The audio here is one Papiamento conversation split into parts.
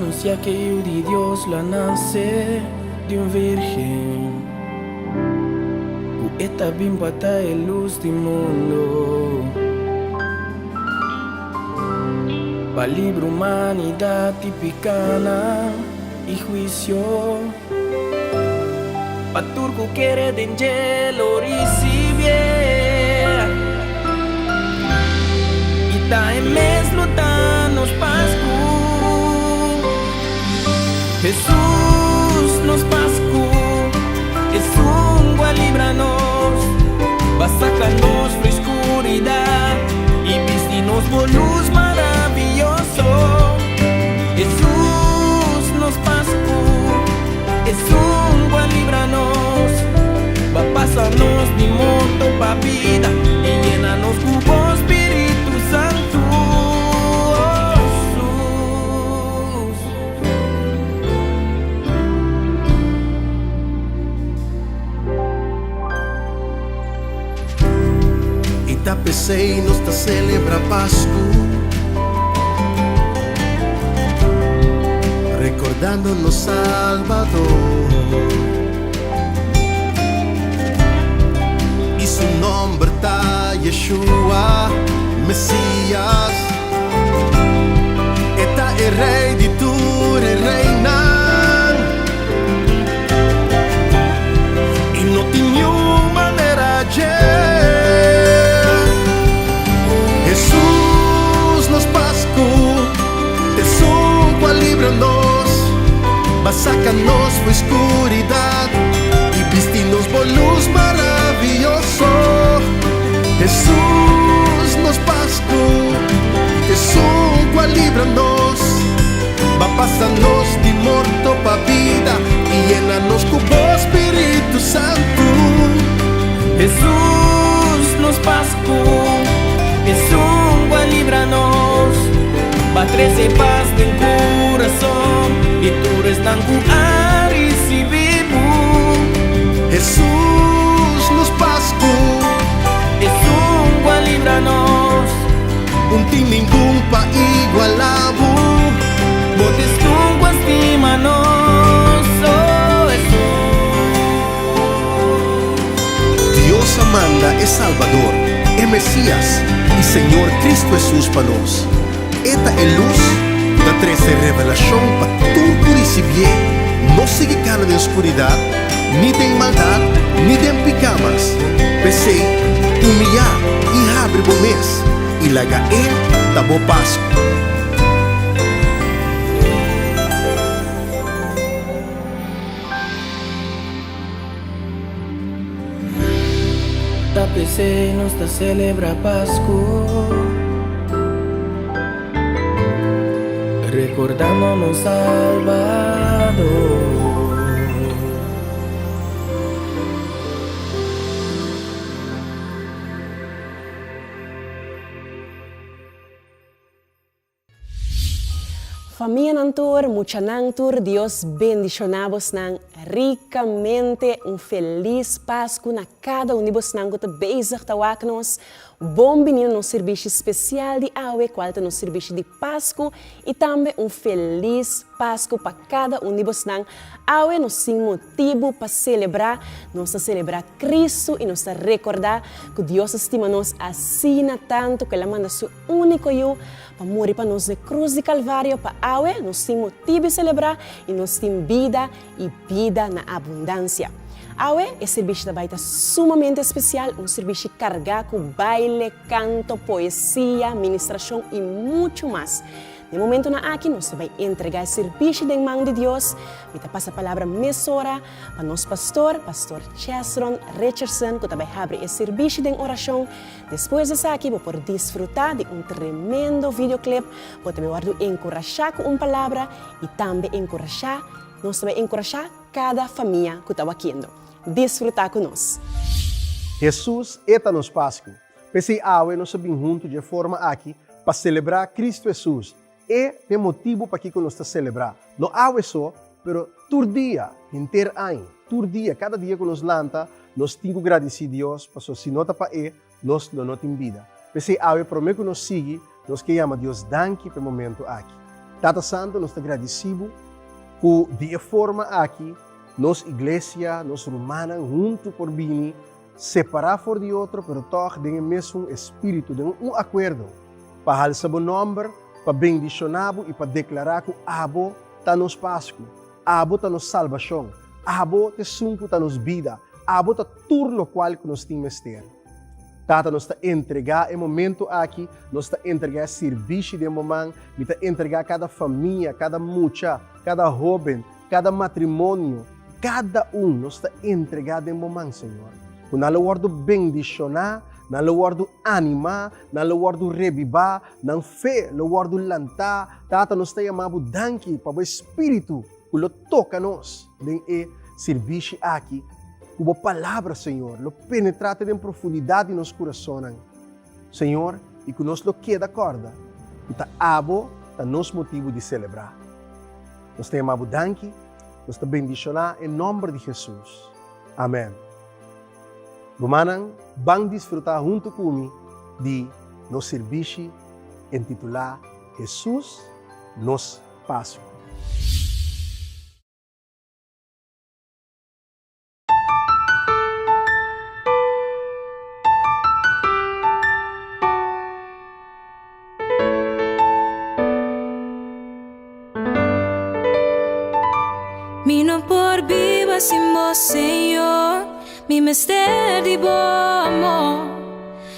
Anuncia ku Yu di Dios lo a nase di un virgen, ku e ta bin pa ta e lus di mundo, pa libra humanidad di picanan i huicio, pa tur ku kere den dje lo ricibié, i ta e mes lo ta nos Pascu. Hesus nos Pascu, esun ku a libra nos, pa saca nos for scuridad i bisti nos bo luz maravilloso. Hesus nos Pascu, esun ku a libra nos, pa pasa nos di morto pa bida i yena nos ku bo Spiritu Santu. Oh, Hesus. I ta p'esei nos ta celebra Pascu, recordando nos Salbador. I su nomber ta Yeshua, Mesias. E ta e Rey di tur e reynan. I no tin niun manera dje. Hesus nos Pasku, t'esun ku a libra nos, B'a saka nos fu skuridat i bisti nos bo lus maravioso. Hesus nos Pasku, t'esun ku a libra nos, B'a pasa nos di morto pa bida i yena nos ku bo Spiritu Santu. Hesus nos Pasku, esun ku a libra nos, B'a trese pas den kurason di tur esnan ku a risibi bo. Hesus nos Pasku, Esun ku a libra nos. Un tin ningun pa igualá bo. Bo ta esun ku a stima nos, oh Hesus. Dios a manda e Salbador, e Mesías i Señor Cristo Hesus pa nos. E ta e lus ku ta trese revelashon pa tur ku risibié no sigui kana den skuridat, ni den maldat, ni den piká mas. P'esei, humiyá i habri bo mes, i laga E ta bo Pasku. Ta p'esei nos ta celebra Pascu, Recordando nos Salvador. Famianan tur, muchanan tur, Dios bendiciona bosnan ricamente, un feliz Pascu na cada un di bosnan cu ta bezig ta wak nos. Bon bini na nos servicio special di awe, cual ta nos servicio di Pascu, y tambe un feliz Pascu pa cada un di bosnan. Awe nos tin motibu pa celebra, nos ta celebra Cristo y nos ta recorda cu Dios a stima nos asina tanto cu El a manda su Úniko Yu pa muri pa nos n'e krus di Kalvario pa awe nos tin motibu di selebrá i nos tin bida i bida na abundansia. Awe e sirbishi ta bai ta sumamente spesial, un sirbishi kargá ku baile, kanto, poesia, ministrashon i muchu mas. Den momentunan aki nos ta bai entregá e sirbishi den man di Dios. Mi ta pasa palabra mesora pa nos pastor, Pastor Chesron Richardson, ku ta bai habri e sirbishi den orashon. Despues di esaki bo por disfrutá di un tremendo videoclip, bo ta bai wòrdu enkurashá ku un palabra i tambe enkurashá, nos ta bai enkurashá kada famia ku ta wakiendo. Disfrutá ku nos! Hesus e ta nos Pasku. P'esei awe nos a bin huntu dje forma aki pa selebrá Kristu Hesus. E ta e motibu pakiko nos ta selebrá, no awe so, pero tur dia, henter aña. Tur dia, kada dia ku nos lanta, nos tin ku gradisí Dios, pasobra si no ta pa E, nos lo no tin bida. P'esei awe promé ku nos sigui, nos ke yama Dios danki pa e momentu aki. Tata Santu, nos ta gradisí Bo ku di e forma aki nos iglesia, nos rumannan huntu por bini separá for di otro pero tòg den e mesun espíritu, den un akuerdo, pa halsa Bo nòmber, pa bendishoná Bo i pa deklará ku Abo ta nos Pasku, Abo ta nos salbashon, Abo ta esun ku ta nos bida, Abo ta tur lokual ku nos tin mester. Tata, nos ta entregá e momento aki, nos ta entregá e sirbishi den Bo man, mi ta entregá kada famia, kada mucha, kada hóben, kada matrimonio, kada un nos ta entregá den Bo man, Señor. Ku nan lo wòrdu bendishoná, nan lo wòrdu animá, nan lo wòrdu rebibá, nan fe lo wòrdu lantá. Tata, nos ta yama Bo danki pa Bo Espíritu ku lo toka nos den e sirbishi aki, ku Bo Palabra, Señor, lo penetrá te den profundidat di nos kurasonnan, Señor, i ku nos lo keda kòrda ku ta Abo ta nos motibu di selebrá. Nos ta yama Bo danki, nos ta bendishoná e nòmber di Hesus. Amèn. Rumannan, ban disfrutá huntu ku mi di nos sirbishi entitulá Hesus, Nos Pasku. Mi no por biba sin bo, Señor. Mi mester di bo amor.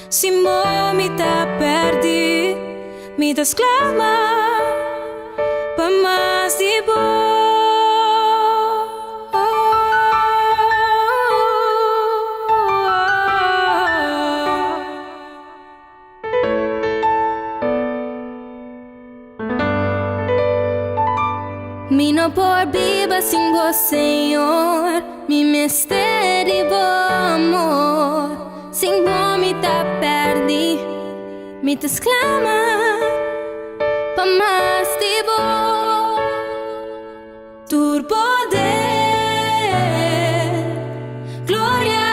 Sin bo mi ta perdí. Mi ta sklama pa mas di bo. Mi no por biba sin bo, Señor. Mi mester di bo amor. Sin bo mi ta perdí. Mi ta sklama pa mas di bo. Tur poder, gloria,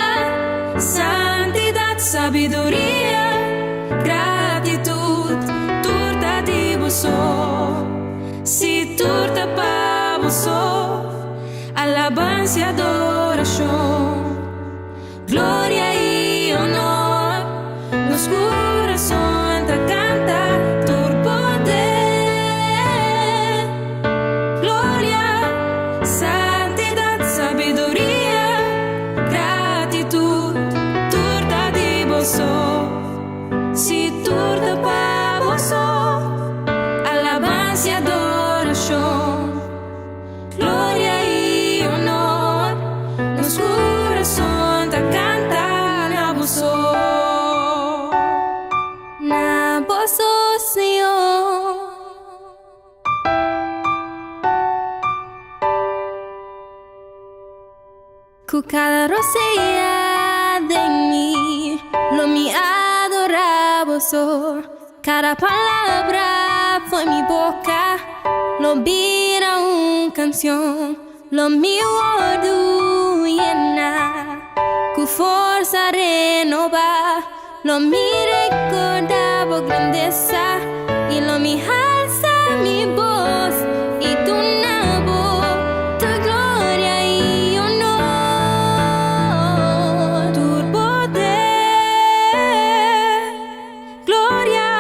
santidad, sabiduria, gratitud, tur ta di bo so. Si tur ta pa bo so, alabansa y adoracion, gloria y honor, nos curason ta canta tur poder, gloria, santidad, sabiduria, gratitud, tur ta di bo so. Si tur ta pa bo so, alabansa y adoracion. Gloria i honor, nos kurason ta kanta na bo so. Na bo so, Señor. Ku kada rosea den mi, lo mi adorá boso. Kada palabra fo'i mi boka lo bira un kansion. Lo mi wòrdu yená ku forsa renobá. Lo mi rekordá bo grandesa i lo mi halsa mi bos i duna bo tur gloria i honor. Tur poder, gloria,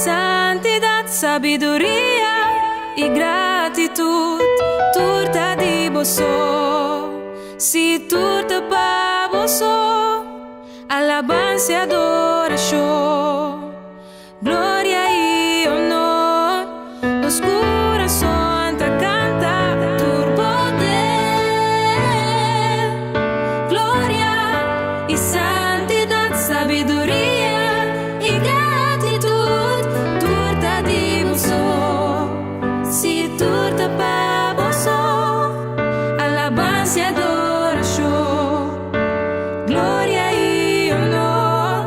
santidat, sabiduria i gratitud tur ta di bo so. Sí, tur ta pa bo so. Alabansa i adorashon, gloria i honor, nos kurason ta kanta tur poder. Gloria i santidat, sabiduria i gratitud, tur ta di bo so. Si tur ta pa bo so, alabansa i adorashon. Gloria i honor,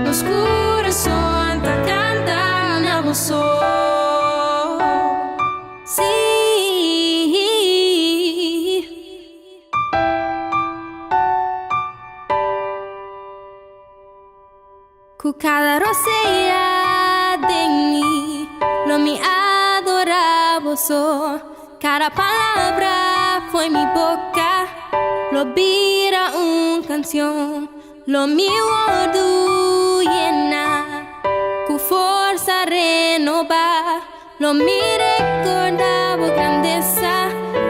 nos kurason ta kanta na bo so. Sí. Ku kada rosea den mi, lo mi adorá. boso. Kada palabra fo'i mi boka lo bira un kansion. Lo mi wòrdu yena ku forsa renobá. Lo mi rekordá bo grandesa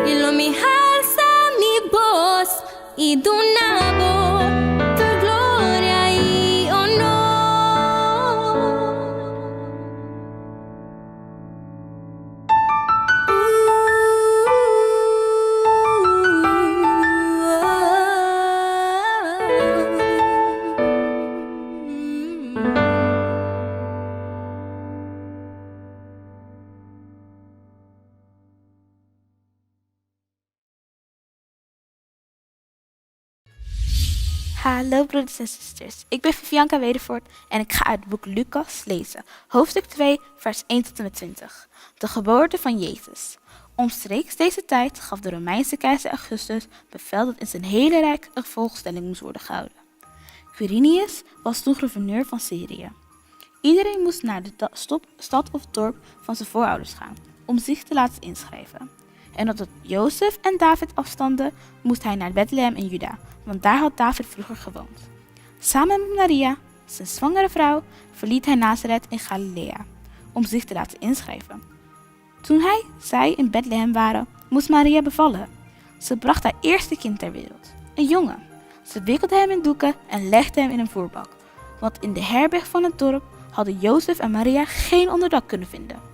i lo mi halsa mi bos i duna bo tur gloria i onor. Hallo broeders en zusters, ik ben Vivianka Wedervoort en ik ga uit het boek Lucas lezen, hoofdstuk 2, vers 1 tot en met 20. De geboorte van Jezus. Omstreeks deze tijd gaf de Romeinse keizer Augustus bevel dat in zijn hele rijk een volkstelling moest worden gehouden. Quirinius was toen gouverneur van Syrië. Iedereen moest naar de stad of dorp van zijn voorouders gaan om zich te laten inschrijven. En omdat Jozef en David afstanden, moest hij naar Bethlehem in Juda, want daar had David vroeger gewoond. Samen met Maria, zijn zwangere vrouw, verliet hij Nazareth in Galilea om zich te laten inschrijven. Toen hij, zij in Bethlehem waren, moest Maria bevallen. Ze bracht haar eerste kind ter wereld, een jongen. Ze wikkelde hem in doeken en legde hem in een voerbak, want in de herberg van het dorp hadden Jozef en Maria geen onderdak kunnen vinden.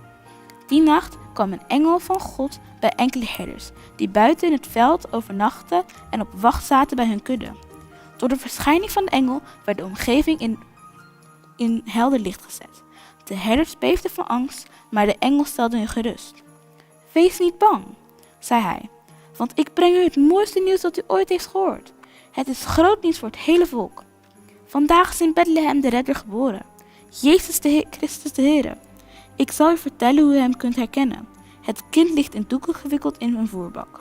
Die nacht kwam een engel van God bij enkele herders, die buiten in het veld overnachtten en op wacht zaten bij hun kudde. Door de verschijning van de engel werd de omgeving in, in helder licht gezet. De herders beefden van angst, maar de engel stelde hun gerust. Wees niet bang, zei hij, want ik breng u het mooiste nieuws dat u ooit heeft gehoord. Het is groot nieuws voor het hele volk. Vandaag is in Bethlehem de redder geboren, Jezus de Christus de Heere. Ik zal u vertellen hoe u hem kunt herkennen. Het kind ligt in doeken gewikkeld in een voerbak.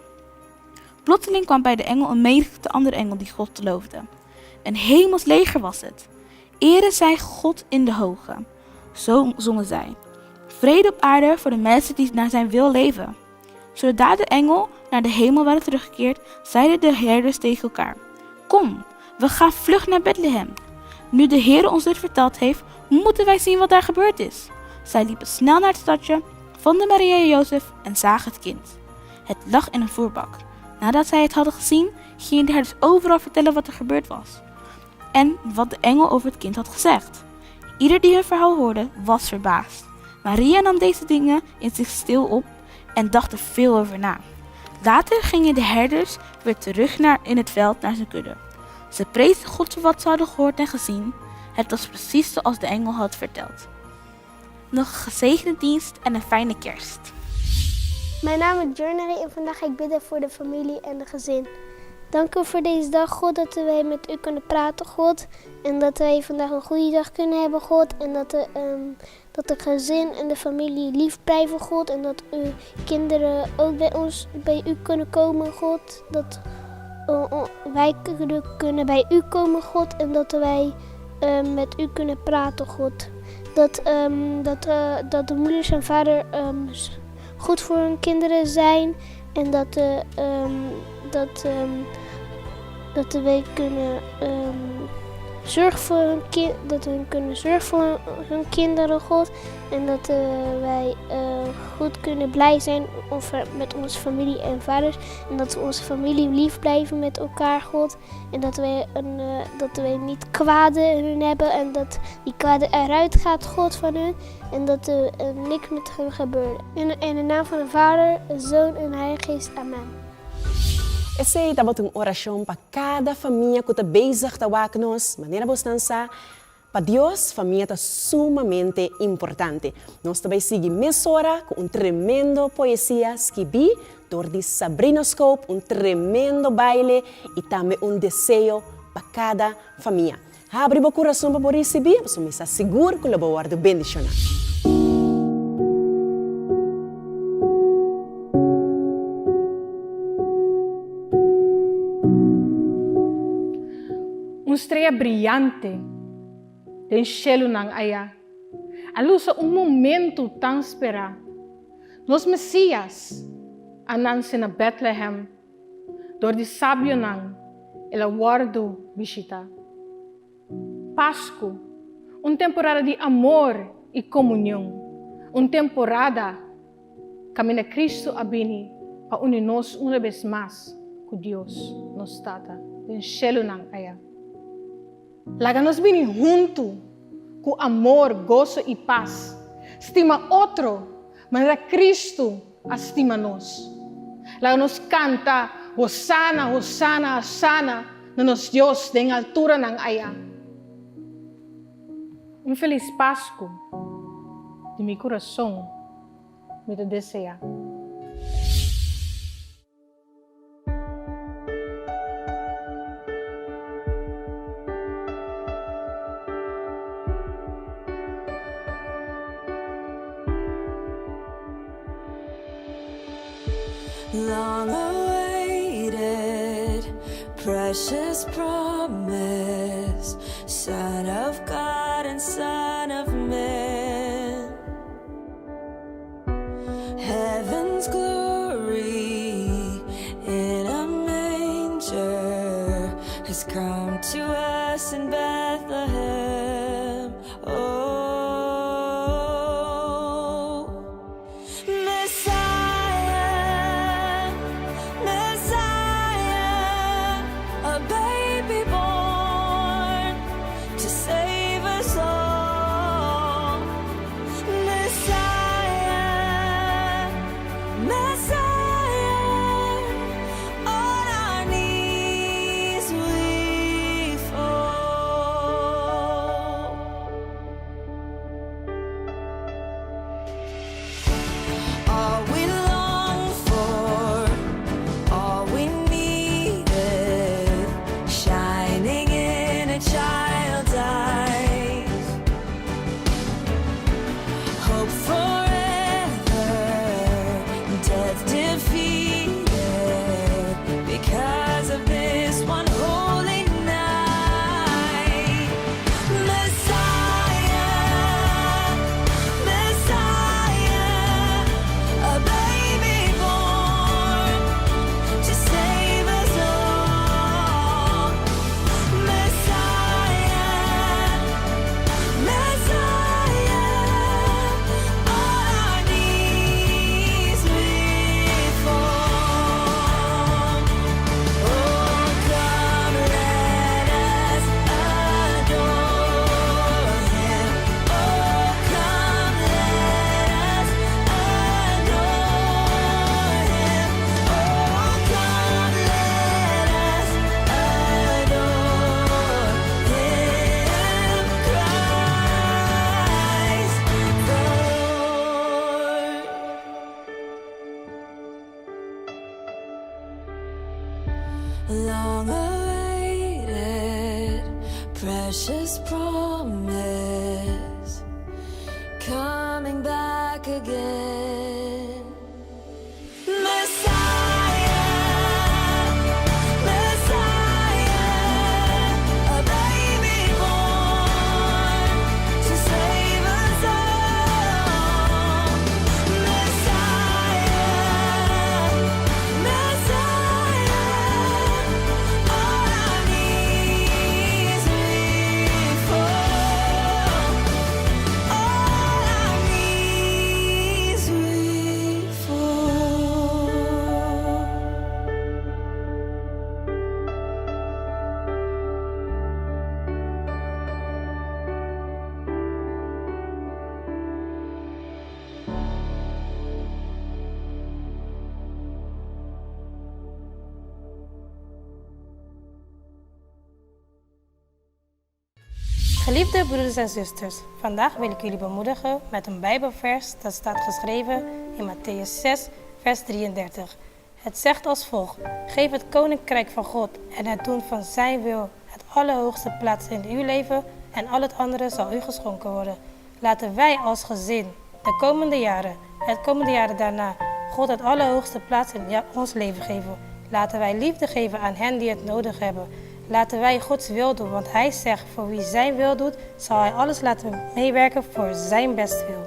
Plotseling kwam bij de engel een menigte andere engel die God loofde. Een hemels leger was het. Ere zij God in de hoge. Zo zongen zij. Vrede op aarde voor de mensen die naar zijn wil leven. Zodra de engel naar de hemel waren teruggekeerd, zeiden de herders tegen elkaar: Kom, we gaan vlug naar Bethlehem. Nu de Heer ons dit verteld heeft, moeten wij zien wat daar gebeurd is. Zij liepen snel naar het stadje, vonden Maria en Jozef en zagen het kind. Het lag in een voerbak. Nadat zij het hadden gezien, gingen de herders overal vertellen wat er gebeurd was en wat de engel over het kind had gezegd. Ieder die hun verhaal hoorde, was verbaasd. Maria nam deze dingen in zich stil op en dacht er veel over na. Later gingen de herders weer terug naar in het veld naar zijn kudde. Ze prezen God voor wat ze hadden gehoord en gezien. Het was precies zoals de engel had verteld. Nog een gezegende dienst en een fijne kerst. Mijn naam is Journey en vandaag ga ik bidden voor de familie en de gezin. Dank u voor deze dag, God, dat wij met u kunnen praten, God. En dat wij vandaag een goede dag kunnen hebben, God. En dat de, um, dat de gezin en de familie lief blijven, God. En dat uw kinderen ook bij ons, bij u kunnen komen, God. Dat uh, wij kunnen bij u komen, God. En dat wij uh, met u kunnen praten, God. Dat, um, dat, uh, dat de moeders en vader um, goed voor hun kinderen zijn. En dat, de, um, dat, dat wij kunnen zorgen voor hun kind, dat we kunnen zorgen voor hun, kinderen, God. En dat uh, wij uh, goed kunnen blij zijn met onze familie en vaders. En dat we onze familie lief blijven met elkaar, God. En dat wij, een, uh, dat wij niet kwade in hun hebben. En dat die kwade eruit gaat, God, van hun. En dat er niks met hun gebeurt. In, in de naam van de Vader, de Zoon en de Heilige Geest. Amen. Esei tabata un orashon pa kada famia ku ta bezig ta wak nos. Manera boso sa, pa Dios, famia ta sumamente importante. Nos ta bai sigui mesora ku un tremendo poesia skibí dor di Sabrina Scope, un tremendo baile i tambe un deseo pa kada famia. Habri bo kurason pa por risibí, pasobra mi sa sigur ku lo bo wòrdu bendishoná. Un strea briyante den shelunan aya a lusa un momentu tan sperá. Nos Mesias a nanse na Bètlehèm dor di sabionan el a wòrdu bishitá. Pasku, un temporada di amor i komunion, un temporada kaminda Kristu a bini pa uni nos una bes mas ku Dios, nos Tata den shelunan aya. Laga nos bini huntu ku amor, goso i pas, stima otro manera Kristu a stima nos. Laga nos kanta Hosana, Hosana, Hosana na nos Dios den alturanan aya. Un felis Pasku di mi kurason mi ta desea. Long awaited, precious promise, Son of God and Son of Man. Heaven's glory in a manger has come to us in Bethlehem. Oh, Messiah, Messiah, a baby born to save us all. Messiah, Messiah, on our knees we fall. All we long for, all we needed, shining in a child's eyes. Hope forever, death defeated, because of this one holy night. Messiah, Messiah, a baby born to save us all. Messiah, Messiah, on our knees we fall. Oh, come, let us adore Him. Oh, come, let us adore Him. Oh, come, let us adore Him, Christ the Lord. Long awaited, precious promise, coming back again. Messiah, Messiah, a baby born to save us all. Messiah, Messiah, on our knees we fall. On our knees we fall. Geliefde broeders en zusters, vandaag wil ik jullie bemoedigen met een Bijbelvers dat staat geschreven in Mattheüs 6, vers 33. Het zegt als volgt: Geef het koninkrijk van God en het doen van zijn wil het allerhoogste plaats in uw leven en al het andere zal u geschonken worden. Laten wij als gezin de komende jaren, het komende jaren daarna, God het allerhoogste plaats in ons leven geven. Laten wij liefde geven aan hen die het nodig hebben. Laten wij Gods wil doen, want Hij zegt, voor wie zijn wil doet, zal Hij alles laten meewerken voor zijn bestwil.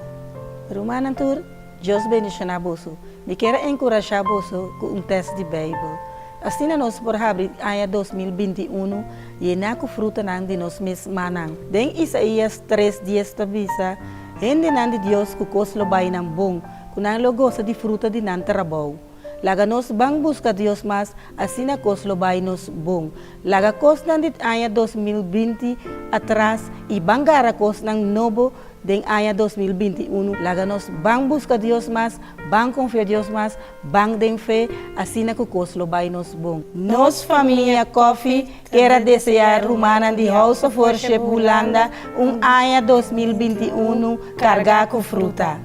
Rumannan tur, Dios bendishoná boso. Mi kier a enkurashá boso ku un tèst di Beibel. Asina nos por habri aña 2021 yená ku frutanan di nos mes mannan. Den Isaías tres dies ta bisa, Hendenan di Dios ku kos lo bai nan bon, ku nan lo gosa di fruta di nan trabou. Laga nos ban buska Dios mas, asina kos lo bai nos bon. Laga kosnan di aña 2020 atras i ban gara kosnan nobo den aña 2021. Laga nos ban buska Dios mas, ban konfia Dios mas, ban den fe, asina ku kos lo bai nos bon. Nos famia Coffie kier a desea rumannan di House of Worship Hulanda un aña 2021 kargá ku fruta.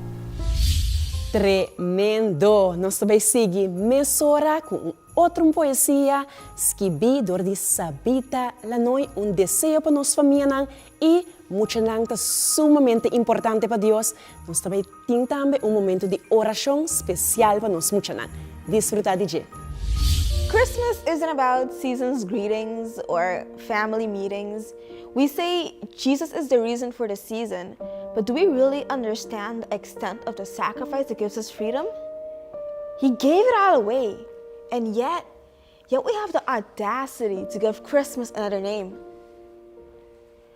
Tremendo! Nos ta bay sigui mesora cu un otro un poesia skibi dor di Sabita Lanoy, un deseo pa nos famianan y muchanan ta sumamente importante pa Dios. Nos ta bay tin tambe un momento di oracion special pa nos muchanan. Disfruta di dje. Christmas isn't about season's greetings or family meetings. We say Jesus is the reason for the season, but do we really understand the extent of the sacrifice that gives us freedom? He gave it all away, and yet, yet we have the audacity to give Christmas another name.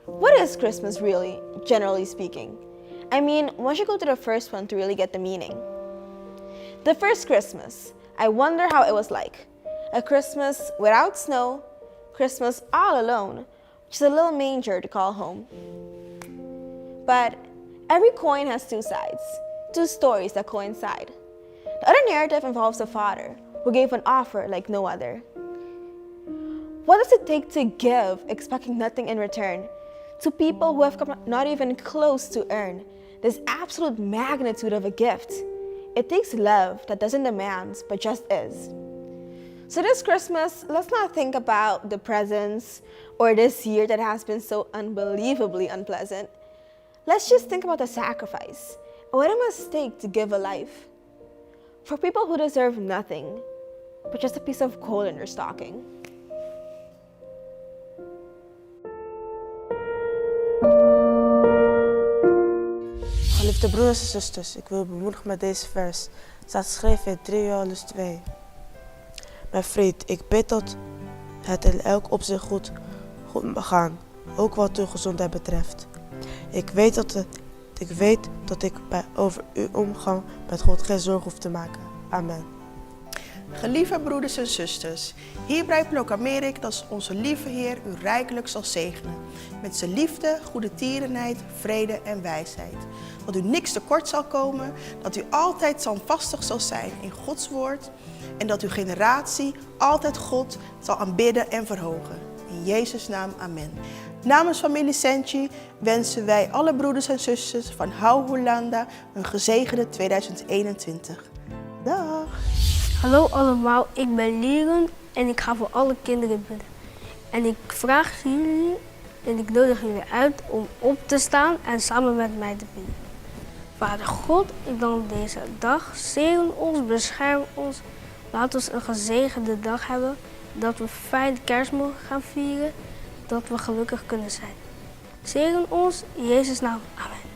What is Christmas really, generally speaking? I mean, one should go to the first one to really get the meaning. The first Christmas, I wonder how it was like. A Christmas without snow, Christmas all alone, just a little manger to call home. But every coin has two sides, two stories that coincide. The other narrative involves a father who gave an offer like no other. What does it take to give, expecting nothing in return? To people who have come not even close to earn this absolute magnitude of a gift. It takes love that doesn't demand, but just is. So this Christmas, let's not think about the presents or this year that has been so unbelievably unpleasant. Let's just think about the sacrifice and what it must take to give a life. For people who deserve nothing, but just a piece of coal in their stocking. Geliefde broeders en zusters, ik wil u bemoedigen met deze vers. Staat geschreven in 3 Johannes 2. Mijn vriend, ik bid dat het in elk opzicht goed, goed mag gaan, ook wat uw gezondheid betreft. Ik weet dat, het, ik, weet dat ik bij, over uw omgang met God geen zorg hoef te maken. Amen. Geliefde broeders en zusters, hierbij proclameer ik dat onze lieve Heer u rijkelijk zal zegenen. Met zijn liefde, goedertierenheid, vrede en wijsheid. Dat u niks tekort zal komen, dat u altijd standvastig zal zijn in Gods woord. En dat uw generatie altijd God zal aanbidden en verhogen. In Jezus' naam, amen. Namens familie Senchi wensen wij alle broeders en zusters van Hou Holanda een gezegende 2021. Dag! Hallo allemaal, ik ben Lieren en ik ga voor alle kinderen bidden. En ik vraag jullie en ik nodig jullie uit om op te staan en samen met mij te bidden. Vader God, ik dank deze dag. Zegen ons, bescherm ons. Laat ons een gezegende dag hebben. Dat we fijn kerst mogen gaan vieren. Dat we gelukkig kunnen zijn. Zegen ons, in Jezus' naam. Amen.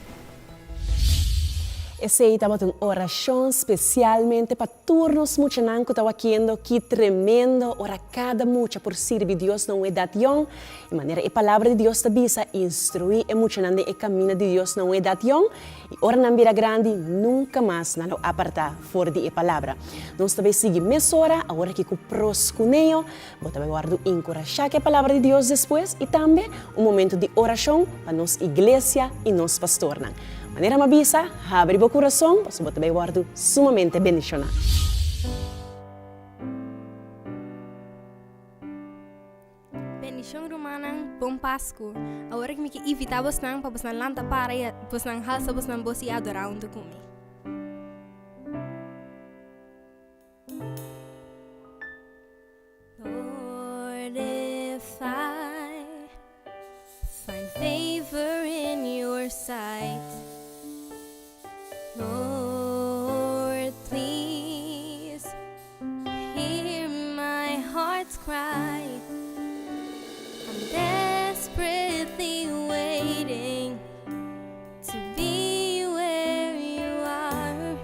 Esei tabata un orashon spesialmente pa tur nos muchanan ku ta wakiendo ki tremendo ora kada mucha por sirbi Dios na un edat yòn. E manera e Palabra di Dios ta bisa, instruí e muchanan den e kaminda di Dios na un edat yòn, i ora nan bira grandi, nunka mas nan lo apartá for di e Palabra. Nos ta bai sigui mesora awor aki ku proskuneo. Bo ta bai wòrdu enkurashá ku e Palabra di Dios despues i tambe un momentu di orashon pa nos iglesia i nos pastornan. Manera m'a bisa, habri bo kurason pasobra bo ta bai wòrdu sumamente bendishoná. Bendishon rumannan, bon Pasku! Awor mi ke invitá bosnan pa bosnan lanta para i bosnan halsa bosnan bos i adorá huntu ku mi. Lord, if I find favor in your sight, Lord, please hear my heart's cry. I'm desperately waiting to be where you are.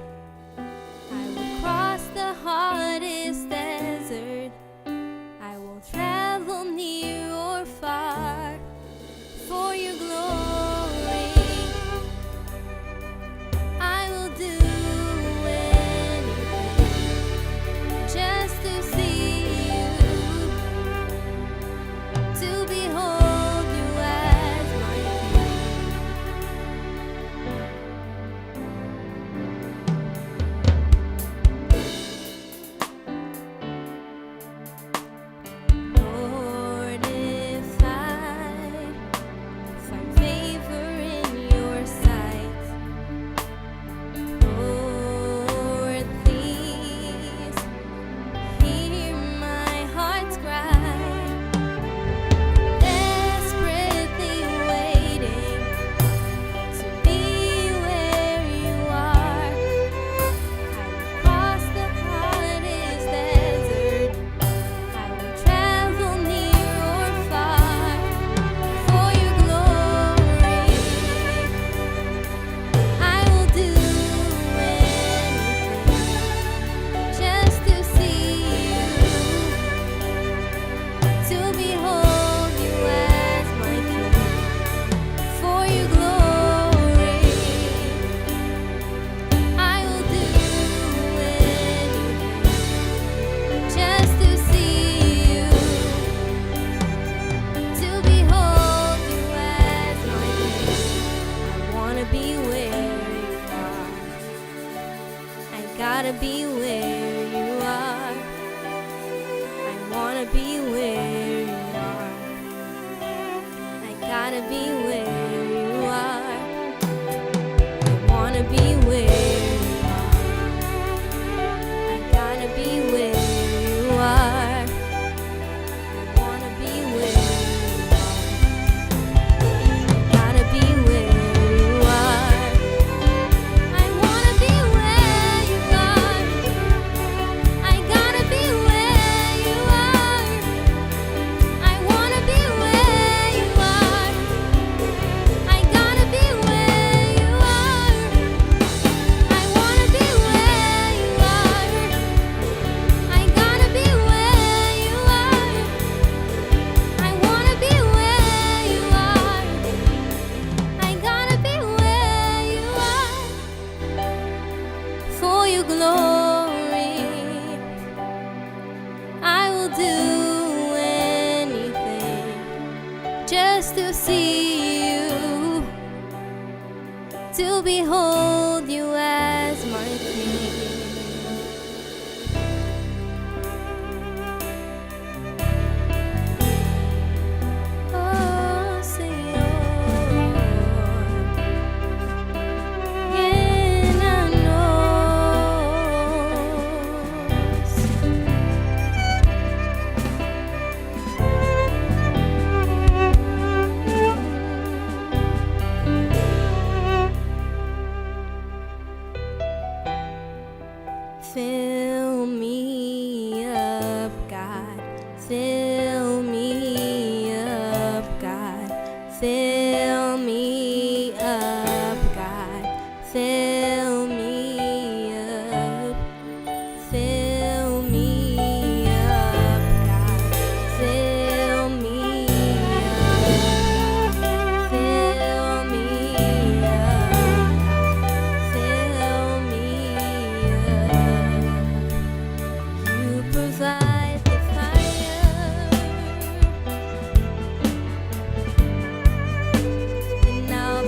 gotta be where you are. I wanna be where you are. I gotta be where you are. I wanna be where you are. I gotta be where you are. I wanna be where you are. I gotta be where you are. I wanna be where you are. I gotta be where you are. I wanna be where you are. I gotta be where you are. I wanna be where you are. I gotta be where you are. I wanna be where you are. I gotta be where you are. For your glory, I will do anything just to see you, to behold you as my king. Oh, Señor, llena nos. Fill me up, God. Fill me up, God. Fill me up, God. Fill me up. Fill me up, God. Fill me up. Fill me up. Fill me up. You provide the fire, and I'll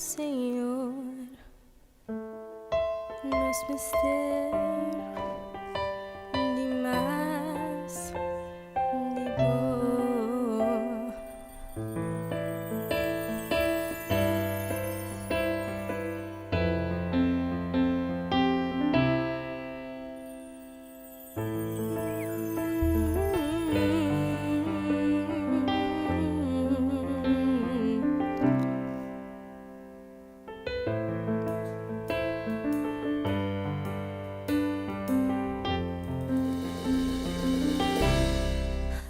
Señor. Nos mester di mas di bo.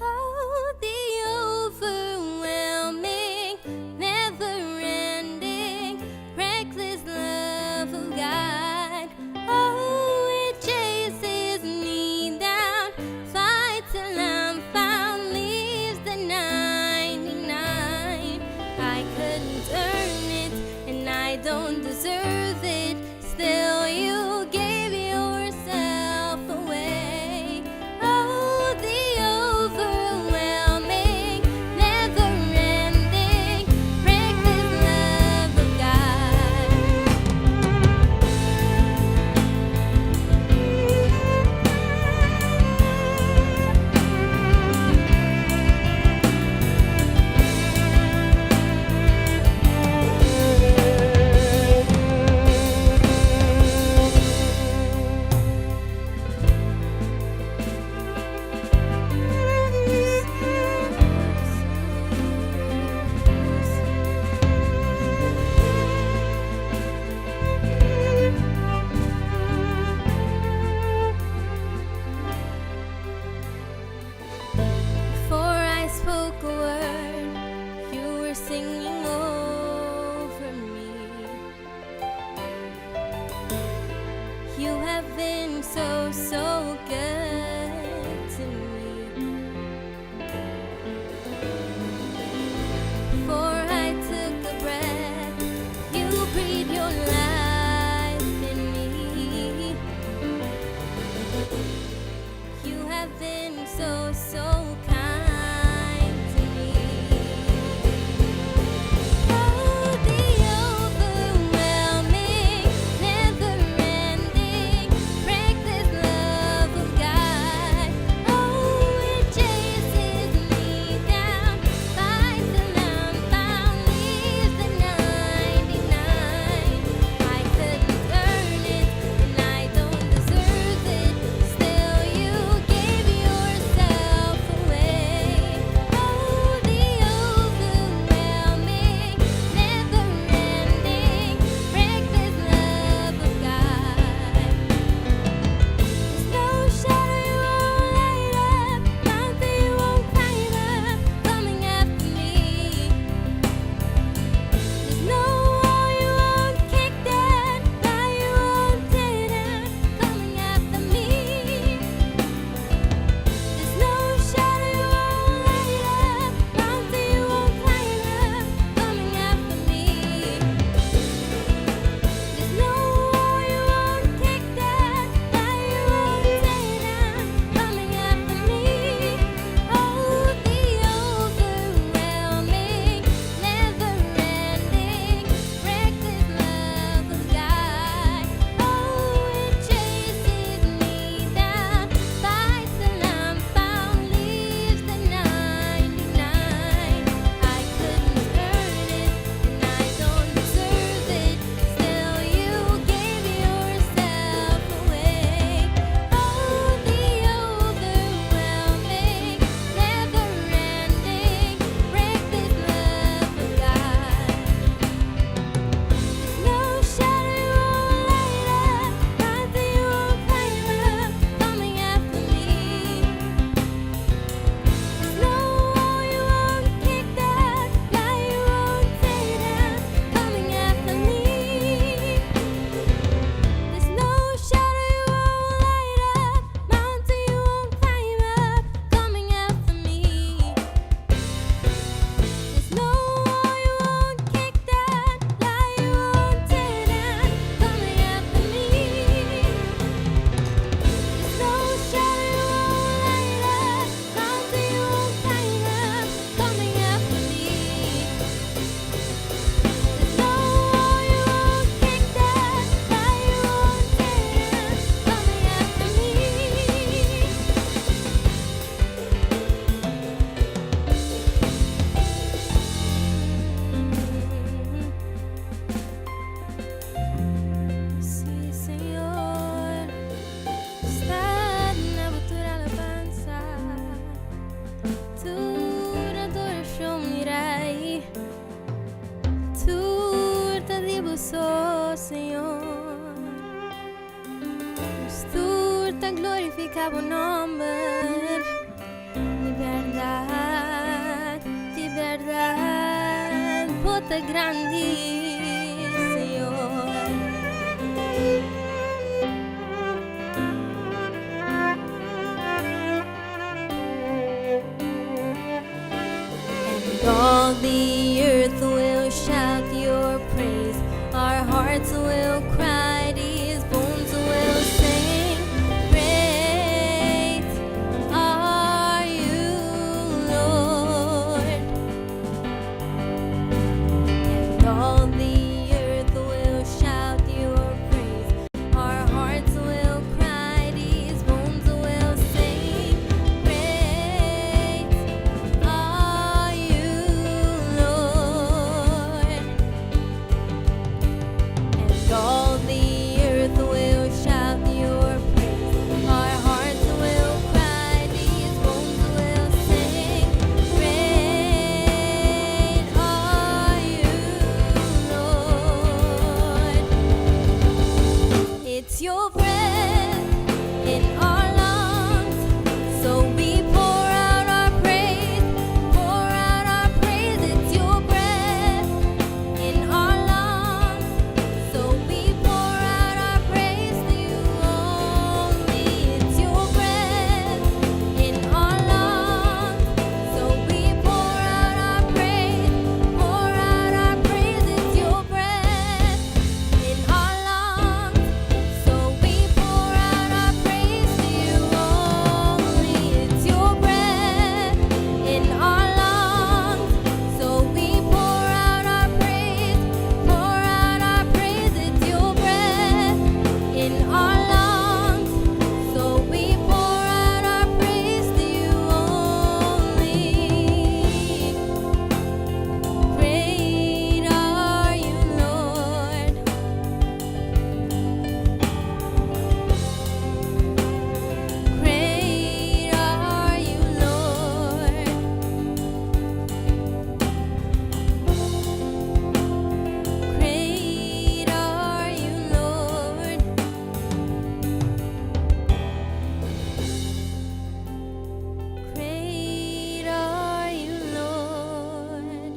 Oh, the overwhelming, never-ending, reckless love of God. Oh, it chases me down, fights till I'm found, leaves the 99. I couldn't earn it, and I don't deserve it. Still, you gave yourself away. Oh, the overwhelming, never-ending, reckless love of God. Before I spoke a word, you were singing over me. You have been so, so good to me. Before I took a breath, you breathed your life in me. You have been so, so kind to me. bo so, Señor. Nos tur ta glorifiká bo nòmber. Di bèrdat, di bèrdat, bo ta grandi, Señor. And all the earth will shout your praise. Our hearts will cry, these bones will sing. Great are you, Lord. And all the earth will shout your praise. Our hearts will cry, these bones will sing. Great are you, Lord. And all the earth will shout your praise. Our hearts will cry, these bones will sing. Great are you, Lord. It's your breath in our lungs, so we pour out our praise, pour out our praise. It's your breath in our lungs, so we pour out our praise to you only. It's your breath in our lungs, so we pour out our praise, pour out our praise. It's your breath in our lungs, so we pour out our praise to you only. It's your breath in our lungs, so we pour out our praise, pour out our praise. It's your breath in our lungs, so we pour out our praise to you only. Great are you, Lord. Great are you, Lord. Great are you, Lord. Great are you, Lord.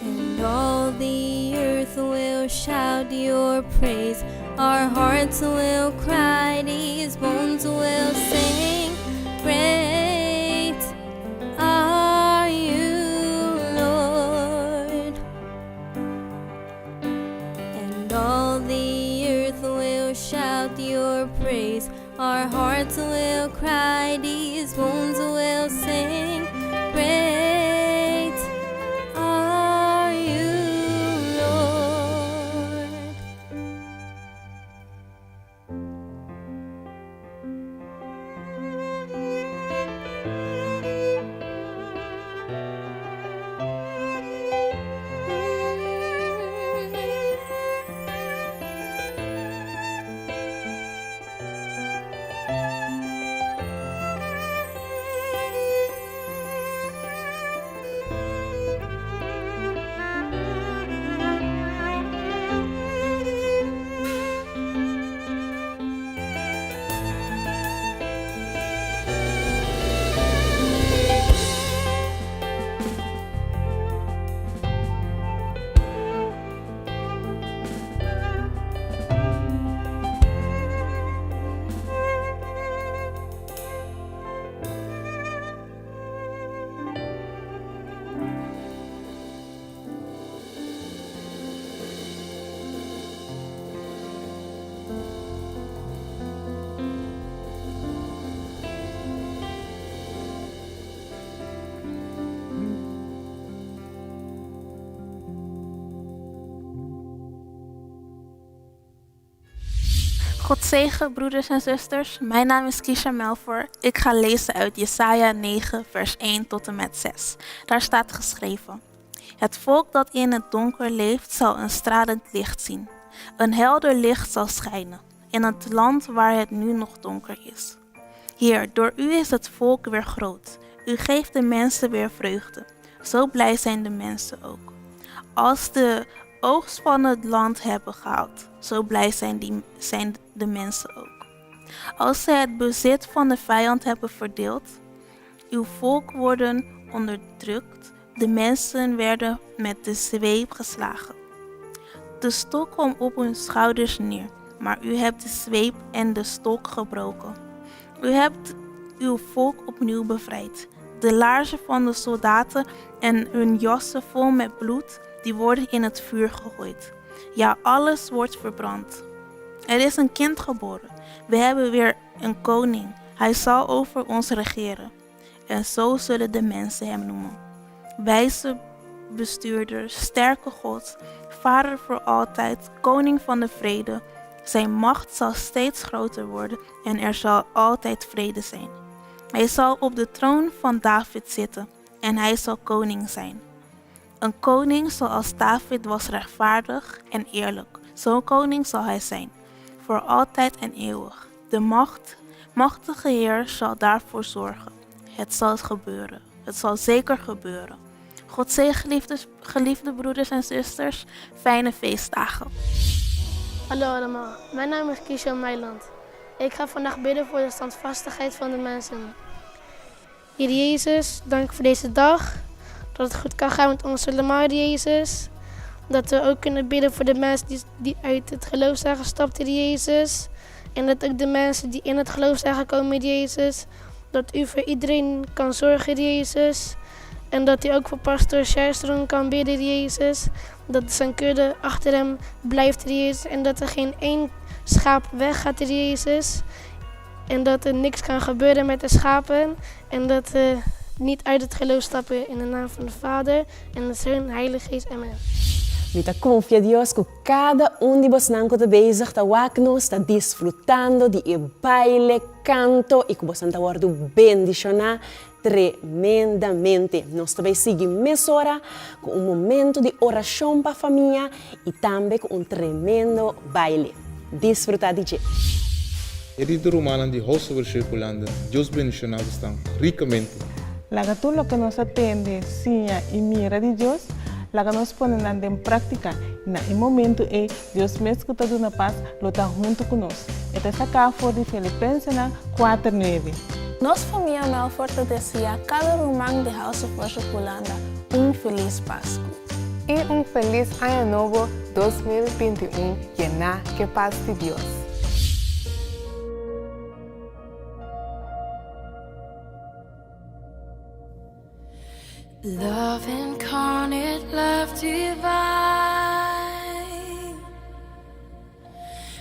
And all the earth will shout your praise. Our hearts will cry, these bones will sing. Great are you, Lord. And all the earth will shout your praise. Our hearts will cry, these bones will sing. Great are you, Lord. God zegen, broeders en zusters. Mijn naam is Kisha Melfor. Ik ga lezen uit Jesaja 9, vers 1 tot en met 6. Daar staat geschreven: Het volk dat in het donker leeft, zal een stralend licht zien. Een helder licht zal schijnen in het land waar het nu nog donker is. Heer, door u is het volk weer groot. U geeft de mensen weer vreugde. Zo blij zijn de mensen ook. Als de oogst van het land hebben gehaald, zo blij zijn, die, zijn de mensen ook. Als ze het bezit van de vijand hebben verdeeld, uw volk worden onderdrukt, de mensen werden met de zweep geslagen. De stok kwam op hun schouders neer, maar u hebt de zweep en de stok gebroken. U hebt uw volk opnieuw bevrijd. De laarzen van de soldaten en hun jassen vol met bloed, die worden in het vuur gegooid. Ja, alles wordt verbrand. Er is een kind geboren. We hebben weer een koning. Hij zal over ons regeren. En zo zullen de mensen hem noemen. Wijze bestuurder, sterke God, Vader voor altijd, koning van de vrede. Zijn macht zal steeds groter worden en er zal altijd vrede zijn. Hij zal op de troon van David zitten en hij zal koning zijn. Een koning zoals David was rechtvaardig en eerlijk. Zo'n koning zal hij zijn, voor altijd en eeuwig. De macht, machtige Heer zal daarvoor zorgen. Het zal gebeuren. Het zal zeker gebeuren. God zegen, geliefde, geliefde broeders en zusters. Fijne feestdagen. Hallo allemaal, mijn naam is Kisha Meiland. Ik ga vandaag bidden voor de standvastigheid van de mensen. Heer Jezus, dank voor deze dag. Dat het goed kan gaan met ons allemaal, Heer Jezus. Dat we ook kunnen bidden voor de mensen die, die uit het geloof zijn gestapt, Heer Jezus. En dat ook de mensen die in het geloof zijn gekomen, Heer Jezus. Dat u voor iedereen kan zorgen, Heer Jezus. En dat u ook voor pastor Sjerstron kan bidden, Heer Jezus. Dat zijn kudde achter hem blijft, Heer Jezus. En dat er geen één schaap weggaat, Heer Jezus. En dat er niks kan gebeuren met de schapen. En dat we niet uit het geloof stappen in de naam van de Vader en de Zoon, Heilige Geest. Amen. Mi ta konfia Dios ku kada un di bosnan ku ta bezig ta wak nos ta disfrutando di e baile, kanto i ku bosnan ta wòrdu bendishoná tremendamente. Nos ta bai sigui mesora ku un momento di orashon pa famia i tambe ku un tremendo baile. Disfrutá di dje! Kerido rumannan di House of Worship Hulanda, Dios bendiciona bosnan ricamente. Laga tur loke nos a tende, siña i mira di Dios, laga nos pone nan den práktika, i na e momentu ei Dios mes ku ta duna pas lo ta huntu ku nos. E ta saká for di Filipensenan kuater nuebe. Nos famia Melfort ta deseá kada ruman di House of Worship Hulanda un felis Pasku. I un felis Aña Nobo 2021 yená ku e pas di Dios. Love incarnate, love divine.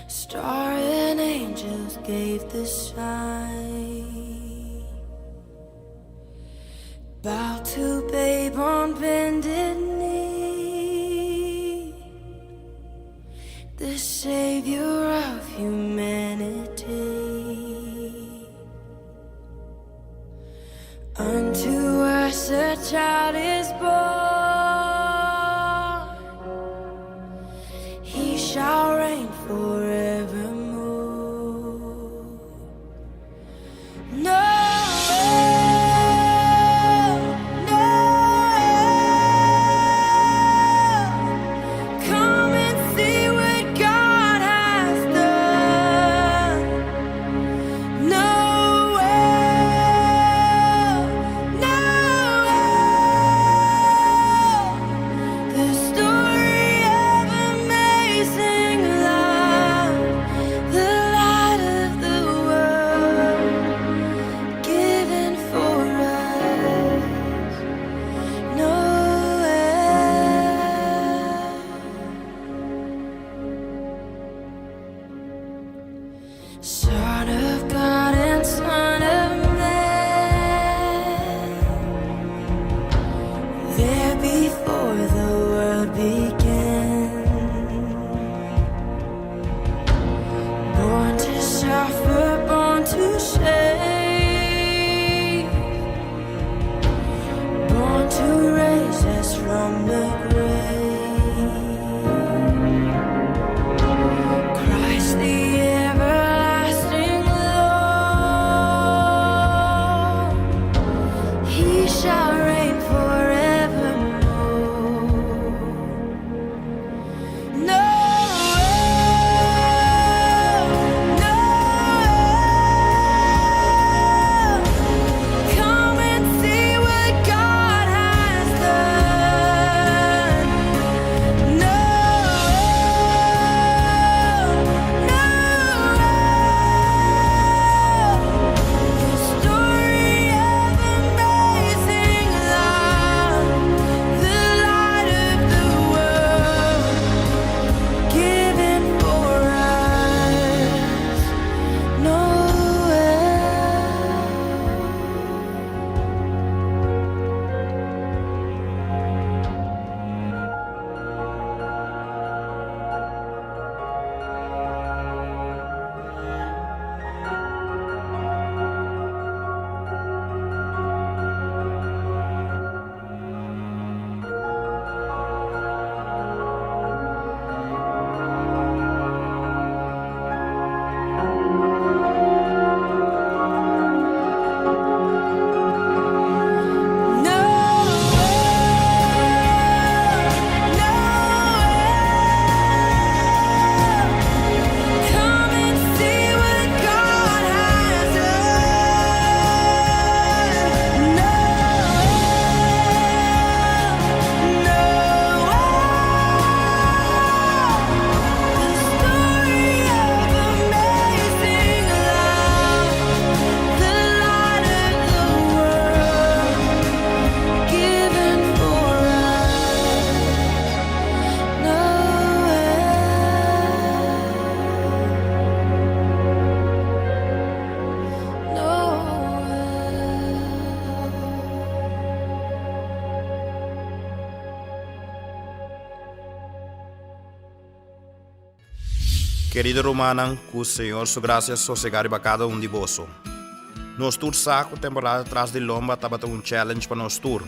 Star and angels gave the sign. Bow to babe on bended knee. The savior of humanity. Unto us a child is born. He shall reign forevermore. No, no, come and see what God has done. No, no. Kerido rumannan, ku Señor su grasia sosegá riba kada un di boso. Nos tur sa ku temporada tras di lomba tabata un challenge pa nos tur.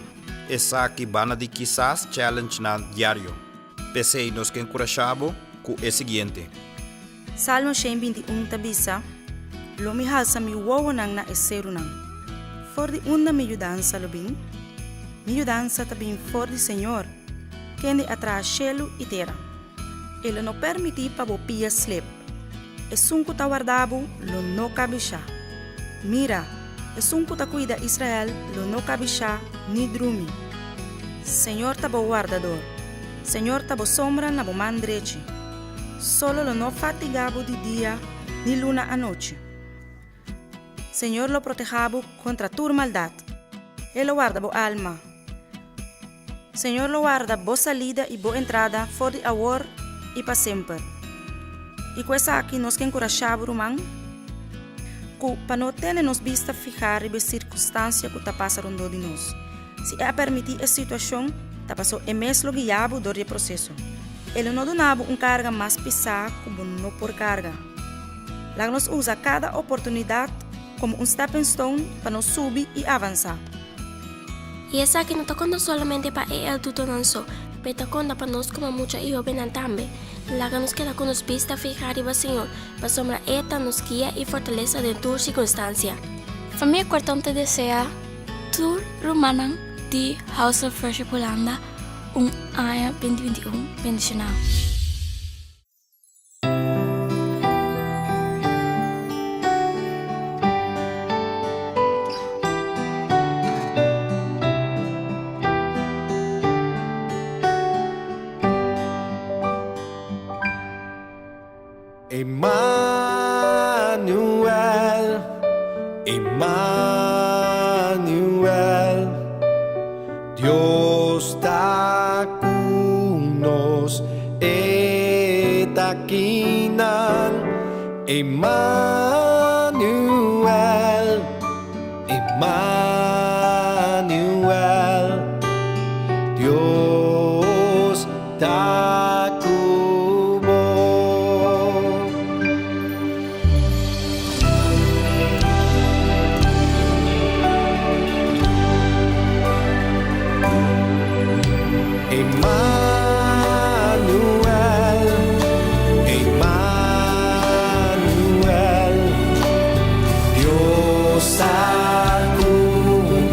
Esaki banda di kisas challengenan diario. P'esei nos ke enkurashá bo ku e siguiente. Salmo 121 ta bisa, Lo mi halsa mi wowonan na e serunan. For di unda mi yudansa lo bin? Mi yudansa ta bin for di señor, kende a traha shelu i tera. E lo no permití pa bo pia slep. Esun ku ta warda bo lo no kabishá. Mira, esun ku ta kuida Israel lo no kabishá ni drumi. Señor ta bo wardador. Señor ta bo sombra na bo man drechi. Solo lo no fatigá bo di dia ni luna anochi. Señor lo protehá bo kontra tur maldat. E lo warda bo alma. Señor lo warda bo salida i bo entrada for di awor i pa semper. I ku esaki nos ke enkurashá bo, ruman, ku pa no tene nos bista fihá riba e sirkunstansia ku ta pasa rondó di nos. Si e a permití e situashon, ta pasó e mes lo guiá bo dor di e proseso. E lo no duna bo un karga mas pisá ku bo no por karga. Laga nos usa kada oportunidat komo un stepping stone pa nos subi i avansá. I esaki no ta konta solamente pa e adultonan so, pero ta konta pa nos komo mucha i hóbennan tambe. Laga nos keda ku nos bista fihá riba Señor, pasobra E ta nos guia i fortalesa den tur sirkunstansia. Famia Kortom ta deseá tur rumannan di House of Worship Hulanda un aña 2021 bendishoná. Emmanuel, Emmanuel, Dios ta ku nos, E ta akinan. Emmanuel, Emmanuel, Dios ta ku bo. Emmanuel, Emmanuel, Dios ta ku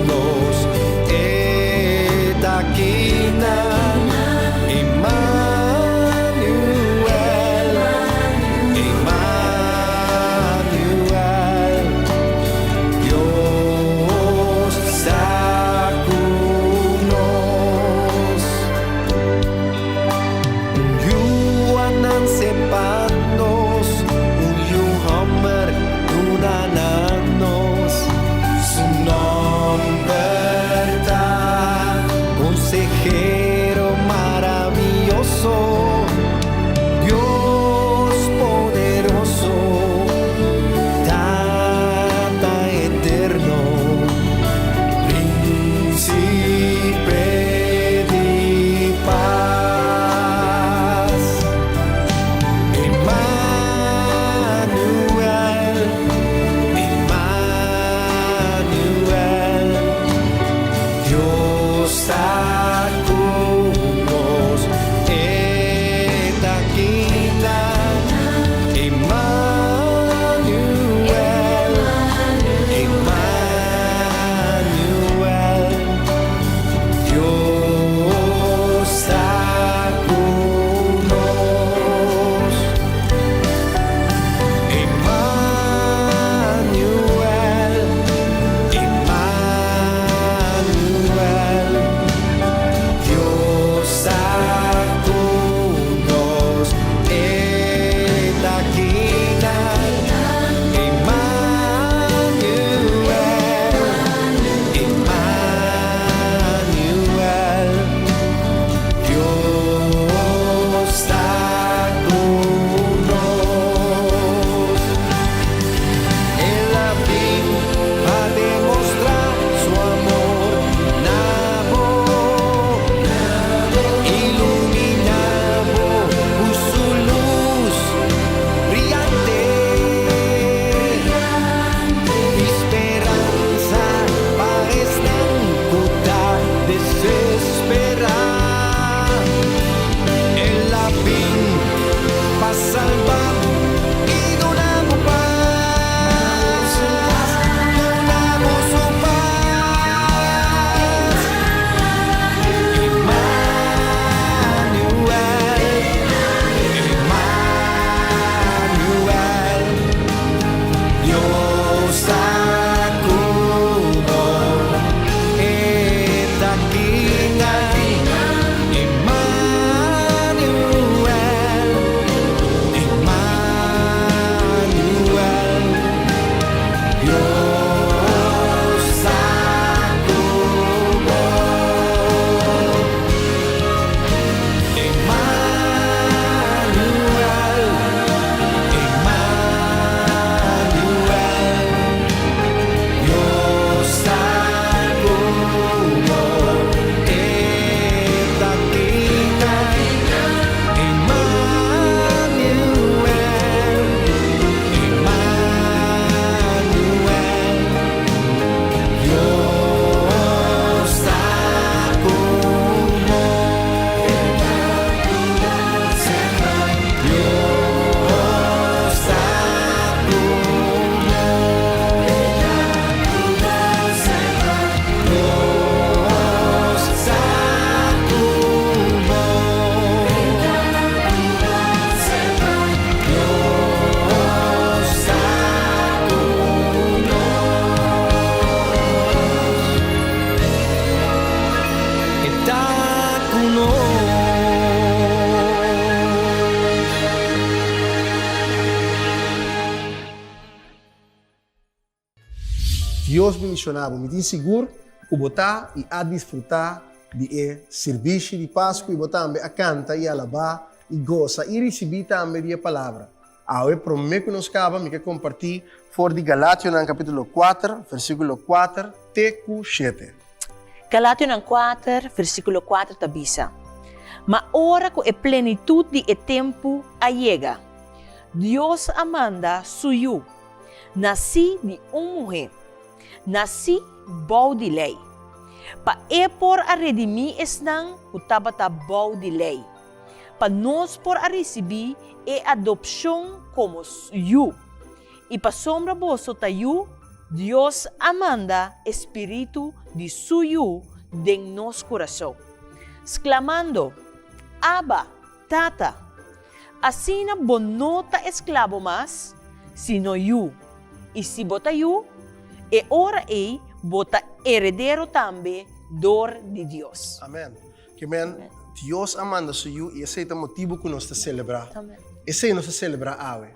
nos, E ta akinan. Emmanuel, Emmanuel, Dios ta ku nos. Un yu a nanse pa nos, un yu hòmber duna na nos. Dios bendiciona bo. Mi tin sigur cu bo ta y a disfruta di e sirbishi di Pascu y bo tambe a canta y alaba y gosa y ricibi tambe di e palabra. Awe prome cu nos caba mi ke comparti for di Galationan capitulo kuater versiculo kuater te cu shete. Galationan kuater versiculo kuater ta bisa, Ma ora cu e plenitud di e tempu a yega, Dios a manda Su Yu, nací di un muhé, nací bou di lei, pa E por a redimí esnan cu tabata bou di lei, pa nos por a risibí e adopshon komo yu. I pasobra boso ta yu, Dios a manda e spiritu di su Yu den nos kurason, sklamando, Abba, Tata! Asina bo no ta esklabo mas, sino yu, i si bo ta yu, e ora ei bo ta heredero tambe dor di Dios. Amen. Ke men, Dios a manda su Yu i esei ta motibu ku nos ta selebrá. Esei nos ta selebrá awe.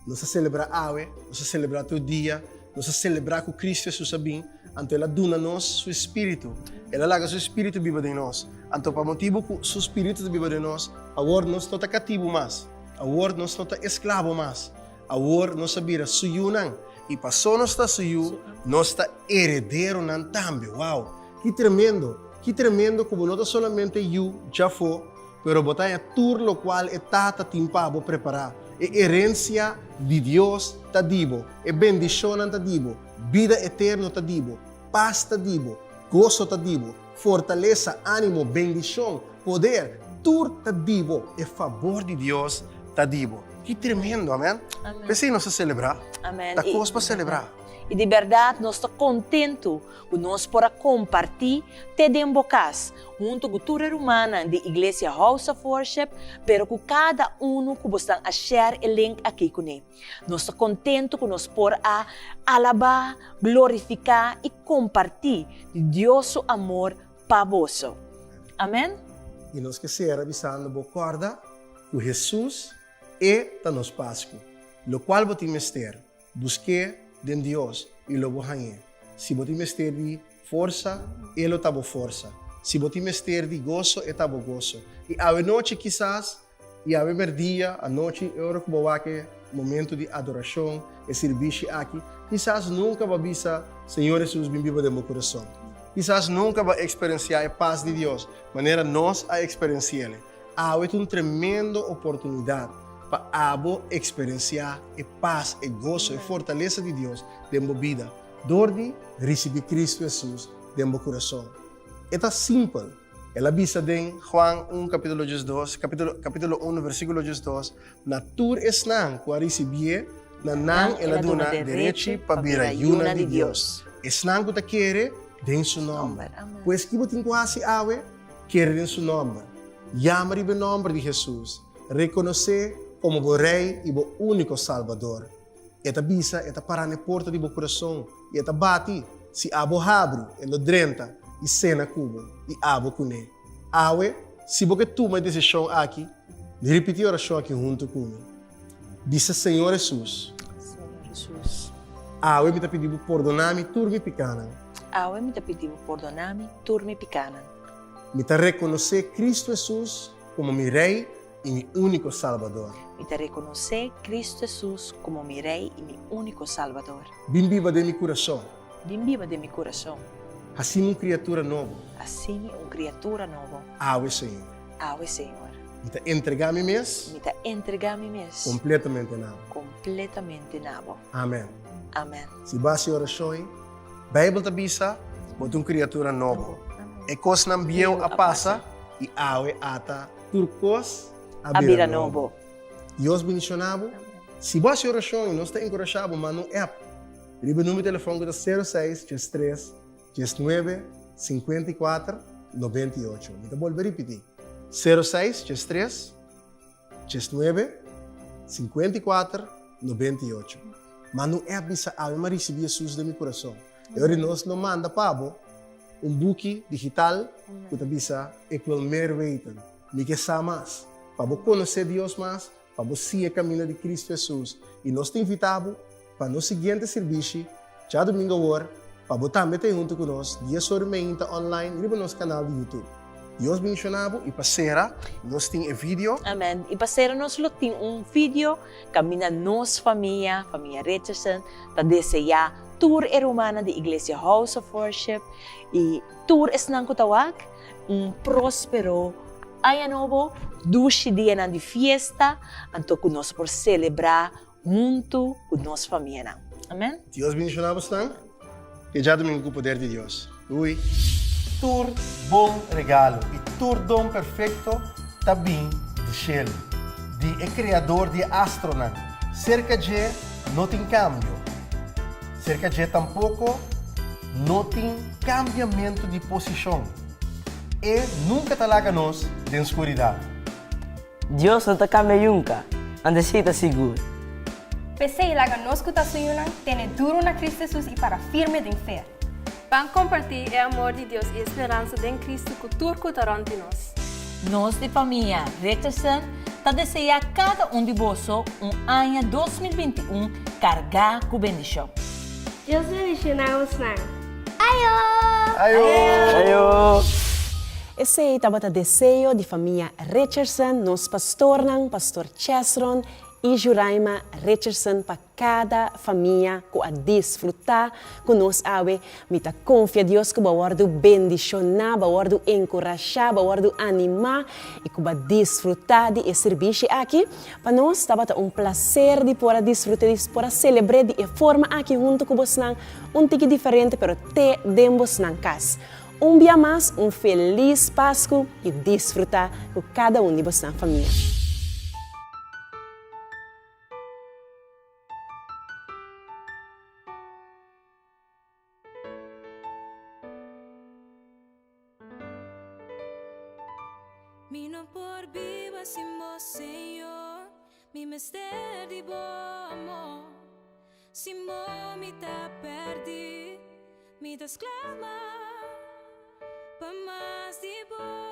Nos ta selebrá awe, nos ta selebrá tur dia, nos ta selebrá ku Kristu Hesus a bin, anto El a duna nos su Spiritu. El a laga su Spiritu biba den nos. Anto pa motibu ku su Spiritu ta biba den nos, awor nos no ta katibu mas, awor nos no ta esklabo mas, awor nos a bira su yunan. I pasó nos ta su yu, nos ta herederonan tambe. Wow! Ki tremendo! Ki tremendo ku bo no ta solamente yu djafó, pero bo ta haña tur lokual e Tata tin pa bo prepará. E herensia di Dios ta di bo, e bendishonnan ta di bo, bida eterno ta di bo, pas ta di bo, goso ta di bo, fortalesa, ánimo, bendishon, poder, tur ta di bo. E fabor di Dios ta di bo. Ki tremendo, amen? P'esei nos ta selebrá. Ta kos pa selebrá. I di bèrdat nos ta kontentu ku nos por a kompartí te den bo kas, huntu ku tur e rumannan di Iglesia House of Worship, pero ku kada unu ku bo stan a share e link akí kuné. Nos ta kontentu ku nos por a alabá, glorifiká i kompartí di Dios su amor pa boso. Amèn. I nos ke sera bisando bo kòrda ku Hesus e ta nos Pasku, lokual bo tin mester. Busk'é den Dios i lo bo hañ'é. Si bo tin mester di forsa, E lo ta bo forsa. Si bo tin mester di goso, E ta bo goso. I awe nochi kisas, i awe merdia, anochi, e ora ku bo wak e momentu di adorashon, e sirbishi aki, kisas nunka bo a bisa, Señor Hesus, bin biba den bo kurason. Kisas nunka bo a eksperensiá e pas di Dios manera nos a eksperensi'el. Awe ta un tremendo oportunidat pa abo eksperensiá e pas, e goso, e fortalesa di Dios den bo bida dor di risibí Kristu Hesus den bo kurason. E ta simpel. El a bisa den Juan un kapítulo diesdos, kapítulo, kapítulo unu versíkulo diesdos, Na tur esnan ku a risibié, na nan el a duna derechi pa bira yunan di Dios, esnan ku ta kere den su nòmber. Pues ki bo tin ku hasi awe? Kere den su nòmber. Yama riba e nòmber di Hesus. Rekonos'é komo bo Rei i bo úniko Salbador. E ta bisa, e ta pará na e porta di bo kurason i e ta bati. Si abo habri, e lo drenta i sena ku bo i abo kuné. Awe, si bo ke tuma e desishon aki, ripití e orashon aki huntu ku mi. Bisa, Señor Hesus. Señor Hesus. Awe mi ta pidi bo pordoná mi tur mi pikánan. Awe mi ta pidi bo pordoná mi tur mi pikánan. Mi ta rekonosé Kristu Hesus komo mi Rei i mi úniko Salbador. Mi ta rekonosé Kristu Hesus komo mi Rei i mi úniko Salbador. Bin biba den mi kurason. Bin biba den mi kurason. Hasi mi un kriatura nobo. Hasi mi un kriatura nobo. Awe, Señor. Awe, Señor. Mi ta entregá mi mes. Mi ta entregá mi mes. Kompletamente na bo. Kompletamente na bo. Amen. Amen. Si bo hasi orashon ei, Beibel ta bisa, Bo ta un kriatura nobo. E kosnan bieu a pasa i awe ata tur kos a bira nobo. Dios bendishoná bo. Si bo hasi orashon i nos ta enkurashá bo, manda un app riba e numero di telefòn ku ta sero seis diestres diesnuebe 54 98. Mi ta bolbe ripití, 06 13 19 54 98. Manda un app bisa awe m'a risibí Hesus den mi kurason. E ora nos lo manda pa bo un buki digital ku ta bisa Ik wil meer weten, Mi ke sa mas, pa bo konosé Dios mas, pa bo sigui e kaminda di Kristu Hesus. I nos ta invitá bo pa nos siguiente sirbishi djadumingu awor. Pa bo tambe ta ei huntu ku nos dies ora meinta online riba nos kanal di YouTube. Dios bendiciona bo y pa cera nos tin e video. Amen. Y pa cera nos lo tin un video caminda nos famia, famia Richardson, ta desea tur e rumannan di Iglesia House of Worship y tur esnan cu ta wak un prospero aña nobo, dushi dianan di fiesta, anto cu nos por celebra huntu cu nos famianan. Amen. Dios bendiciona bosnan. Te djadomingo cu poder di Dios. Doei. Tur bon regalo i tur don perfekto ta bin di shelu, di e Kreador di e astronan. Serka dje no tin kambio, serka dje tampoko no tin kambiamentu di posishon. E nunka ta laga nos den skuridat. Dios no ta kambia yunka, anto esei ta sigur. P'esei, laga nos ku ta su yunan tene duru na Kristu Hesus i para firme den fe. Ban kompartí e amor di Dios i e speransa den Kristu ku tur ku ta rònt di nos. Nos di famia Richardson ta deseá kada un di boso un aña 2021 kargá ku bendishon. Dios bendishoná bosnan. Ayo! Ayo! Ayo! Esei tabata deseo di famia Richardson, nos pastornan, Pastor Chesron i Juraima Richardson pa kada famia ku a disfrutá ku nos awe. Mi ta konfia Dios ku bo a wòrdu bendishoná, bo a wòrdu enkurashá, bo a wòrdu animá i ku bo a disfrutá di e sirbishi aki. Pa nos tabata un plaser di por a disfrut'é, di por a selebr'é di e forma aki huntu ku bosnan, un tiki diferente pero te den bosnan kas. Un bia mas un felis Pasku i disfrutá ku kada un di bosnan famia. Mi no por biba sin bo, Señor. Mi mester di bo amor. Sin bo mi ta perdí. Mi ta sklama pa mas di bo.